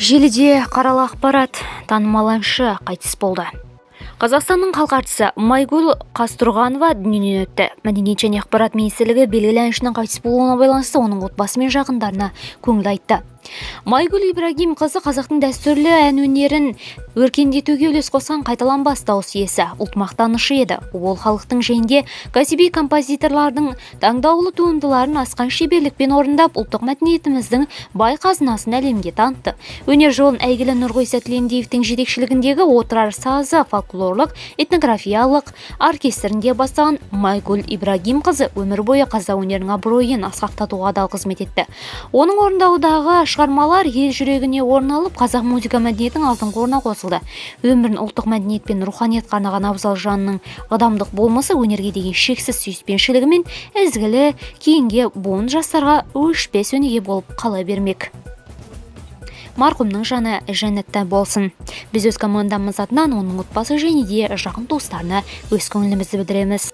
Желіде қаралы ақпарат: танымал әнші қайтыс болды. Қазақстанның халық әртісі Майгүл Қазтұрғанова дүниеден өтті. Мәдениет және ақпарат министрлігі белгілі әншінің қайтыс болуына байланысты оның отбасы мен жақындарына көңіл айтты. Майгүл Ибрагимқызы қазақтың дәстүрлі ән өнерін өркендетуге үлес қосқан қайталанбас дауыс иесі, ұлт мақтанышы еді. Ол халықтың және де кәсіби композиторлардың таңдаулы туындыларын асқан шеберлікпен орындап, ұлттық мәдениетіміздің бай қазынасын әлемге танытты. Өнер жолын әйгілі Нұрғиса Тілендиевтің жетекшілігіндегі «Отырар сазы» фольклорлық этнографиялық оркестрінде бастаған Майгүл Ибрагимқызы өмір бойы қазақ өнерінің абыройын асқақтатуға адал қызмет етті. Оның орындауындағы шығармалар ел жүрегіне орын алып, қазақ музыка мәдениетінің алтын қорына қосылды. Өмірін ұлттық мәдениет пен руханиятқа арнаған абзал жанның адамдық болмысы, өнерге деген шексіз сүйіспеншілігі мен ізгілігі кейінгі буын жастарға өшпес өнеге болып қала бермек. Марқұмның жаны жәннатта болсын. Біз өз командамыз атынан оның отбасы және де жақын туыстарына өз көңілімізді білдіреміз.